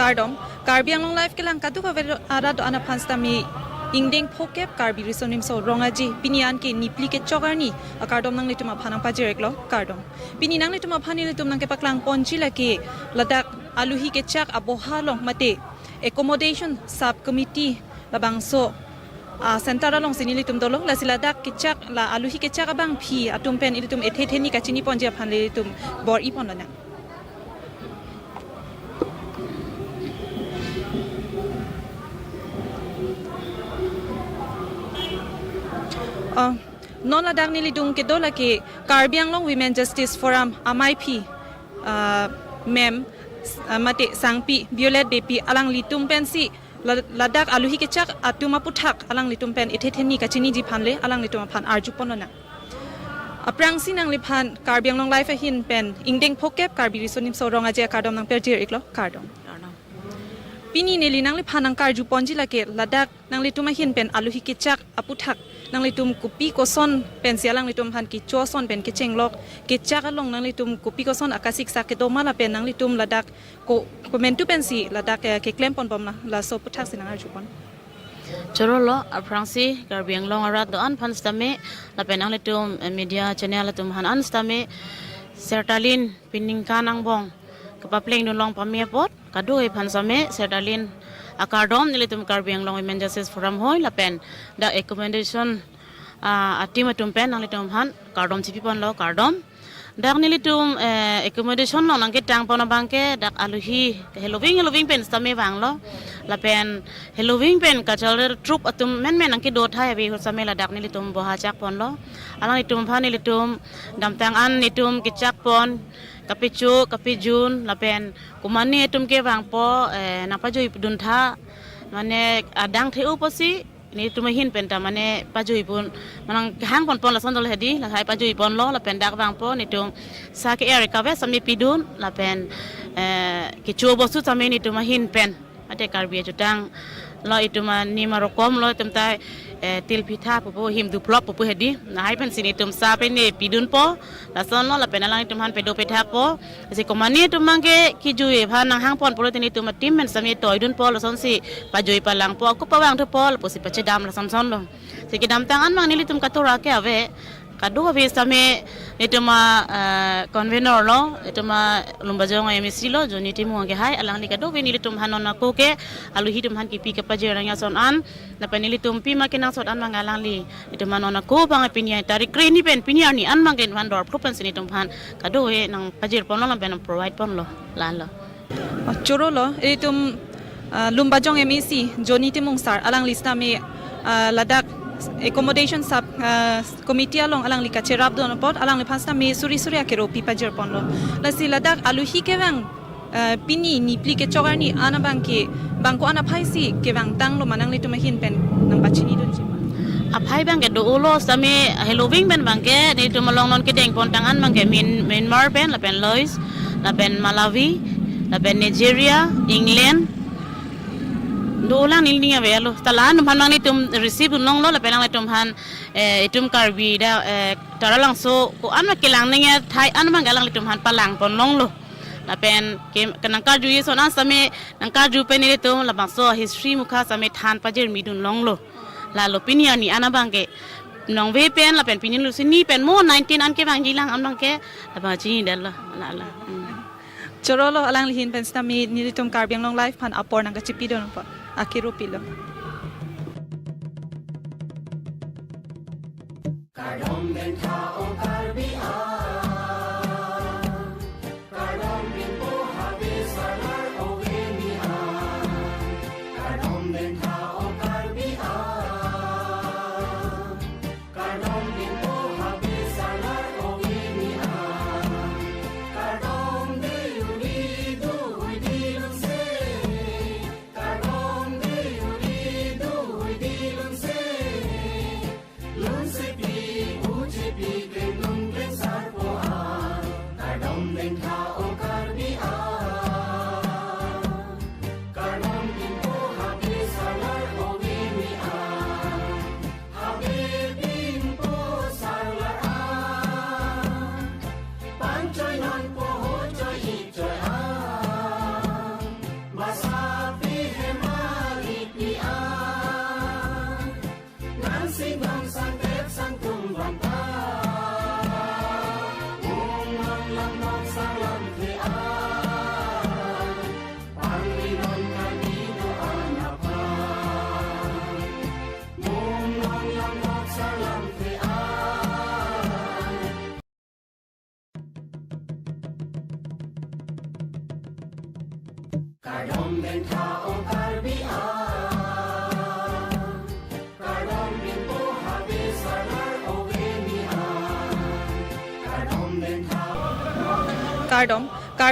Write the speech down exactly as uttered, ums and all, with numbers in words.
Kardom, Karbi Anglong Live kelang kadokave arat do-an aphan sitame ingdeng phokep Karbi Riso Nimso Rong Aje pini anke niphli kechok arni akardom nanglitum aphan nangpajir-iklo, kardom. Pini nanglitum aphan nelitum nangkepaklang ponji lake ladak aluhi kechak aboha along mate accommodation sub committee labangso, ah, center alongsi nelitum dolo, lasi ladak kechak la aluhi kechak abangpi atum pen ilitum ethe theni kachini ponji aphan nelitum bor-i pon lonang. Ah, non ladak neli adung kedo lake Karbi Anglong Women Justice Forum amaiphi, ah, ma'am, ah, mate sangpi Violet Beypi alanglitum pensi la-, ladak aluhi kechak atum aputhak alanglitum pen ethe theni kachiniji aphan le alanglitum aphan arju pon lonang. Aphrangsi nangliphan Karbi Anglong Live ahin pen ingdeng phokep Karbi Riso Nimso Rong Aje akardom nangpajir-iklo, kardom. Kardom. Pini neli nangliphan nangkarju ponji lake ladak nanglitum ahin pen aluhi kechak aputhak nanglitum kopi koson pensi alanglitum aphan kecho ason pen kechenglok, kechak along nanglitum kopi koson akasiksak kedo ma lapen nanglitum ladak ko-, komantu pensi ladak, eh, keklem ponbom la, laso aputhaksi nangarju pon. Chorolo, aphrangsi Karbi Anglong arat do-an aphan sitame lapen nanglitum, eh, media channel atum aphan an sitame Sertalin peningkan angbong kepaplengdun long pame apot kadokave aphan sitame Sertalin akardom nelitum Karbi Anglong Women Justice Forum hoi lapen dak accommodation, ah, a-team atum pen nanglitum aphan kardom chipi ponlo, kardom. Dak nelitum, eh, accommodation along nangketang pon abangke dak aluhi heloving heloving pen sitame vanglo. Lapen heloving pen cultural troupe atum menmen nangkedo thai ave ahut sitame ladak nelitum boha chak ponlo. Alanglitum aphan nelitum damtang an nelitum kechak pon kapecho kapejun lapen komane atum kevangpo, eh, nangpajuidun tha, mane adang the-o pusi nelitum ahin pen ta mane pajui pon, manang kehang pon pon lason dolo hedi, lahai pajui ponlo lapen dak vangpo nelitum sa ke-er kave sitame pidun lapen, eh, kecho bostu sitame nelitum ahin pen. Mate Karbi ajutang lo itum anim arokom lo itum ta, eh, til pitha pupu him duplop pupu hedi. Lahai pensi nelitum sa pen ne pidunpo. Lasonlo lapen alanglitum aphan pedo pethakpo. Si komane atum abangke kejui aphan nanghang pon pulote nelitum a-team pen sitame toidunpo, lasonsi pajui palangpo, ako pavang thupo, lapusi pachedam lason sonlo. Si kedamtang an abang nelitum katora ke ave, kadokave sitame nelitum a, eh, convener lo, nelitum a Lumbajong M A C lo, Johnny Timung ke hai, alangli kadokave nelitum aphan non ako ke, aluhi atum aphan kipi kepajir nangji ason an, lapen nelitum pima kenangsot an abang alangli, nelitum aphan non ako abang pini tarik kre-hini pen pini arni an abangke nelitum aphan dor phlu pensi nelitum aphan kadokave nangpajir ponlo lapen provide ponlo, lalo. Oh, chorolo, itum, ah, Lumbajong M A C, Johnny Timung sir, alangli sitame, ah, ladak accommodation sub, ah, committee along alangli kacherapdun apot, alangliphan sitame suri suri akero pipajir ponlo. Lasi ladak aluhi kevang, ah, pini niphli kechok arni an abangke, bangko an aphaisi kevangtanglo ma nanglitum ahin pen nangpachinidunji ma? Aphai abangke do-olo sitame heloving pen abangke, nelitum along non kedeng pontang an abangke Myan-, Myanmar pen, lapen Laos, lapen Malawi, lapen Nigeria, England. Do-olang neli ning ave alo. Seta la-an atum aphan abang nelitum receive dun longlo, lapen alanglitum aphan, eh, itum Karbi dak, eh, Taralangso ko-an ma kelang nangji athai an abangke alanglitum aphan palang pon longlo. Lapen ke, kenangkarjuji ason an sitame nangkarju pen nelitum labangso history mukha sitame than pajirmi dun longlo. Lalo pini arni an abangke Nongve pen lapen pini Luciani pen mo nineteen an kevangji lang, an abang ke labang chinidetlo, la la. Hmm. Choro lo, alangli ahin pen sitame nelitum Karbi Anglong Live aphan apor nangkachipidun apot, akiro pilo. Kardom dengtha o Karbi ang, kardom binpo habe sarlar ove mi ang, kardom dengtha o Karbi ang, kardom binpo habe sarlar ove mi ang, kardom de uri du udi lunse, kardom de uri du udi lunse. Lunsepi, uchepi, klengdun klengsarpo ang, kardom dengtha o Karbi ang, kardom binpo habe sarlar ove mi ang, habe binpo sarlar ang, panchoi nonpo hochoi ichoi ang, masapi hemali pi ang. Nangsi nang sangkep sangtum banta, mung nang lam nang salam ke ai, pangri nang kami do anapa, mung nang lam nang salam ke ai. Kardom dengtha o Karbi ang, kardom binpo habe sarlar ove mi ang, kardom dengtha. Kardom.